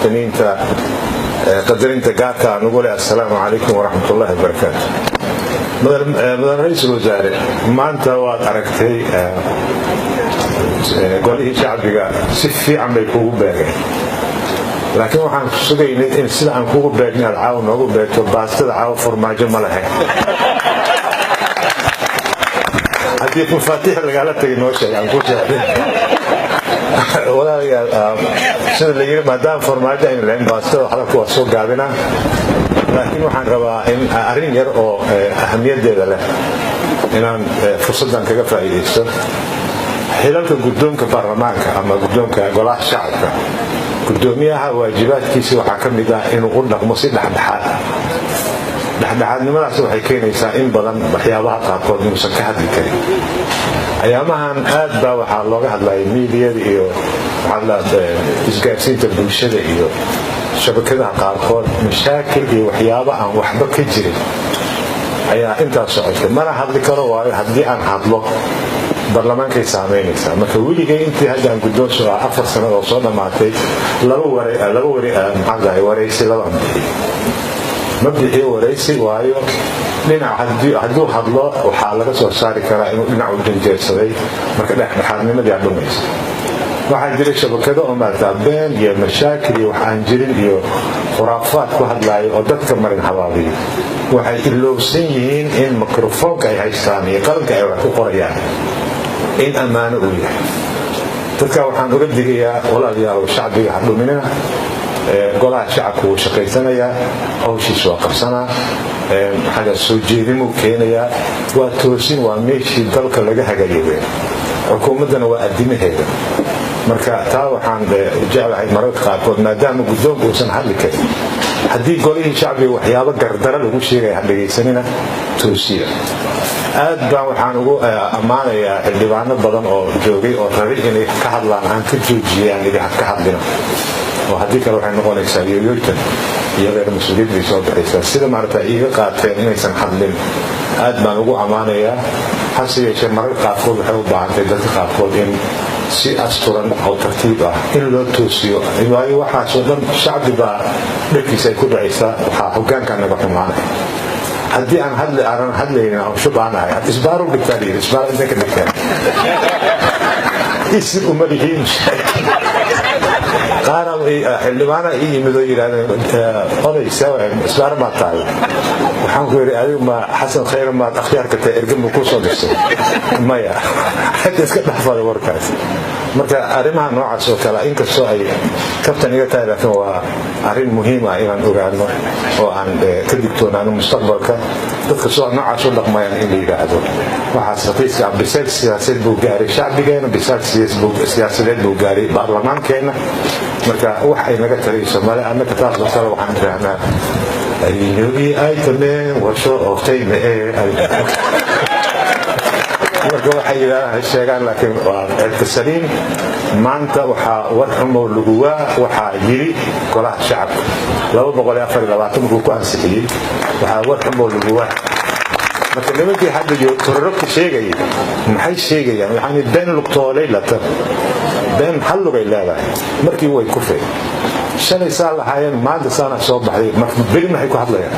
Muwaatiniinta qadarinta gaarka aan ugu leh, assalaamu calaykum waraxmatullahi wabarakaatu. Mudan ra-iisul wasaare, maanta waad aragtay golihii shacbiga si fiican bay kugu beegeen, laakiin waxaan sugaynay in sida aan kugu beegnay aad caawa noogu beegto. Baastada caawa farmaajo ma lahayn. Haddii mafaatiix lagaala tagay, noo sheeg aan ku sheegay. Walaalayaal, sida la yiri, maadaama farmaajo aynu lahayn, baastada hadalku waa soo gaabinaa, laakiin waxaan rabaa in arrin yar oo ahamiyadeeda leh inaan fursaddan kaga faa'iidaysto. Xilalka guddoonka baarlamaanka ama guddoonka golaha shacabka, guddoomiyaha waajibaadkiisa waxaa ka mid ah inuu u dhaqmo si dhexdhexaad ah. Dhexdhexaadnimadaas waxay keenaysaa in badan waxyaabaha qaarkood inuusan ka hadli karin. Ayaamahan aad baa waxaa looga hadlaya miidiyada iyo isgaarsiinta bulshada iyo shabakadaha qaarkood, mashaakil iyo waxyaabo aan waxba ka jirin ayaa intaas socotay. Mana hadli karo, waayo haddii aan hadlo baarlamaankay saamaynaysaa. Marka weligay intii hadda aan guddoonso ah, 4 sanad oo soo dhammaatay, laba wari maxaa waraysi laba aan bixiyo, ma bixiyo waraysi, waayo dhinac hadduu hadlo waxaa laga soo saari karaa inuu dhinac u janjeersaday. Marka dhexdhexaadnimadii aa dhumaysa. Waxaa jira shabakado oo maarata been iyo mashaakil iyo wax aan jirin iyo khuraafaad ku hadlaayo oo dadka marin habaabiyo. Waxay ilowsan yihiin in mikrofoonka ay haystaan iyo qalinka ay wax ku qorayaan in ammaano uu yahay. Dadka waxaan uga digayaa, walaalayaal, shacbiga ha dhuminina. Golaha shacabku wuu shaqaysanayaa, hawshiis waa qabsanaa, maxaa soo jeedimuu keenayaa, waa toosin, waa meeshii dalka laga hagayo weyn, xukuumaddana waa addimaheeda. Marka taa waxaan jeclahay mararka qaarkood, maadaama guddoonku uusan hadli karin, haddii golihii shacbiga waxyaabo gardara lagu sheegaya, ha dhegaysanina, toosiya. Aad baan waxaan ugu ammaanayaa xildhibaano badan oo joogay oo rabay inay ka hadlaan, aan ka joojiyay, aan idhi ka hadlina, oo haddii kale waxay noqonaysaa yoyoytan iyo reer mas-uuliyad bay soo baxaysaa. Sida maarata iiga qaateen inaysan hadlin, aad baan ugu ammaanayaa. Hase yeeshee mararka qaarkood waxay u baahantay dadka qaarkood in si asturan oo tartiib ah in loo toosiyo, waayo waxaasoo dhan shacbi baa dharkiisa ay ku dhacaysaa. Waxaa hogaankaa naga xumaanay haddii aan hadli aanan hadlaynin aan shubaanahay. Isbaaru dhigtaa layidhi, isbaar intay ka dhigteen isir uma lihiin. Qaara xildhibaana ii yimid oo yidhahdeen, "Oday, isbaar maad tahay?" Waxaan ku yidhi, "Adigu ma Xasan Khayr maad akhyaarka tahay? Ergan buu kuu soo dirtay? Maya, xagga iska dhaxfada warkaas." Marka arrimaha noocaas oo kale, inkastoo ay kaftan iga tahay, laakiin waa arrin muhiim ah inaan ogaano oo aan ka digtoonaano mustaqbalka dadka soo noocaas u dhaqmayaan in la yidhaahdo waxaas raqiiska. Bisayl siyaasadeed buu gaaray shacbigeena, bisayl siyaasadeed buu gaaray baarlamaankeenna. Marka wax ay naga tarayso male. Annaka taas oo kale waxaan idhaahnaa, "Ayinogi ay tameen washo oftayme." Marka waxay yidhahdaan sheegaan, laakiin waa cirka saliim. Maanta waxaa war xumow laguwaa waxaa yiri golaha shacabka 224 markuu ku ansixiyey, waxaa war xumow laguwaa. Marka nimankii hadda tororogta sheegayay maxay sheegayaan? Waxaan been lugtoolay lata, been hal lugay leedahay. Markii way kufeen shalay saa lahaayeen, maanta saana soo baxday. Marka beri maxay ku hadlayaan?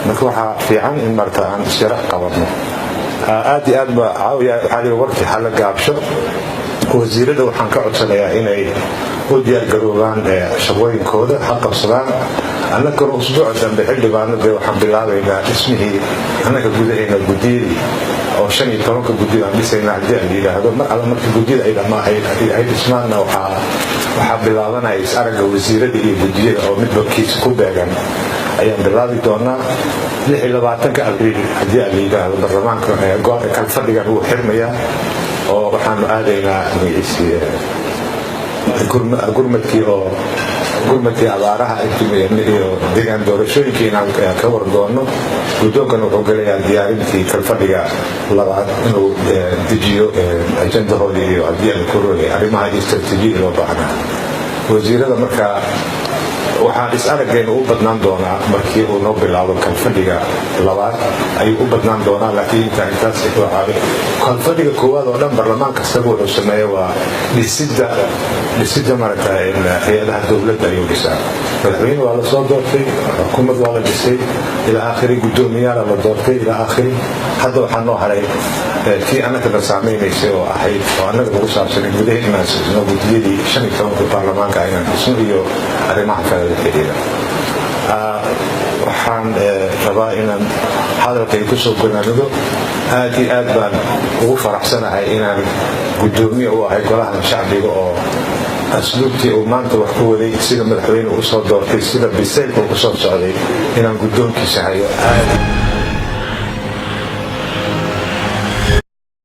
Marka waxaa fiican in marta aan isyara qabanno. Aad iyo aad ba caawiya. Waxaa lihi warkii hala gaabsho. Wasiirada waxaan ka codsanayaa inay u diyaargaroobaan shaqooyinkooda, ha qabsadaan. Annagana usbuuca dambe, xildhibaano dee, waxaan bilaabaynaa dhismihii annaga gudaheena, guddiyadii oo 15-ka guddi baan dhisaynaa haddii aan yidhaahdo. Mar alla marka guddiyada ay dhismaanna, waxaa bilaabanaya is aragga wasiirada iyo guddiyada oo midba kiisa ku beegan ayaan bilaabi doonaa. 26-ka Abriil haddii aan la yidhaahdo, baarlamaanka kalfadhigan wuu xirmayaa oo waxaanu aadaynaa magaciisi gurmadkii oo gurmadkii abaaraha iyo degaan doorashooyinkii inaan ka war doono. Guddoonkana wuxuu gelayaa diyaarintii kalfadhiga labaad, inuu dejiyo ajandahoodii iyo haddii aan ku rogay arrimaha iyo istaraatiijiyadii loo baahnaa wasiirada. Markaa Waxaan is aragayna u badnaan doonaa markii uu noo bilaabo kalfadhiga labaad ayuu u badnaan doonaa, laakiin intaa intaas ku caabi kalfadhiga koowaad oo dhan barlamaan kastaba wuxuu sameeya waa dhisidda maaragta hay-adaha dowladda ayuu dhisaa. Madaxweyne waa la soo doortay, xukuumad waa la dhisay, ilaa aakhiri, guddoomiyaala la doortay, ilaa aakhiri. Hadda waxaa noo haray tii annagana saamaynaysay oo ahayd oo annaga lagu saabsanay gudaha inaan sisno guddiyadii 15-ka baarlamaanka inaan dhisno iyo arrimaha kale la xiriira. Waxaan rabaa inaan hadalkay kusoo gonaanido. Aad iyo aad baan ugu faraxsanahay inaan guddoomiye u ahay golahan shacbiga oo asluubtii uu maanta wax ku waday, sida madaxweyne uu soo doortay, sida bisaylka uu kusoo socday, inaan guddoonkiisa hayo aad.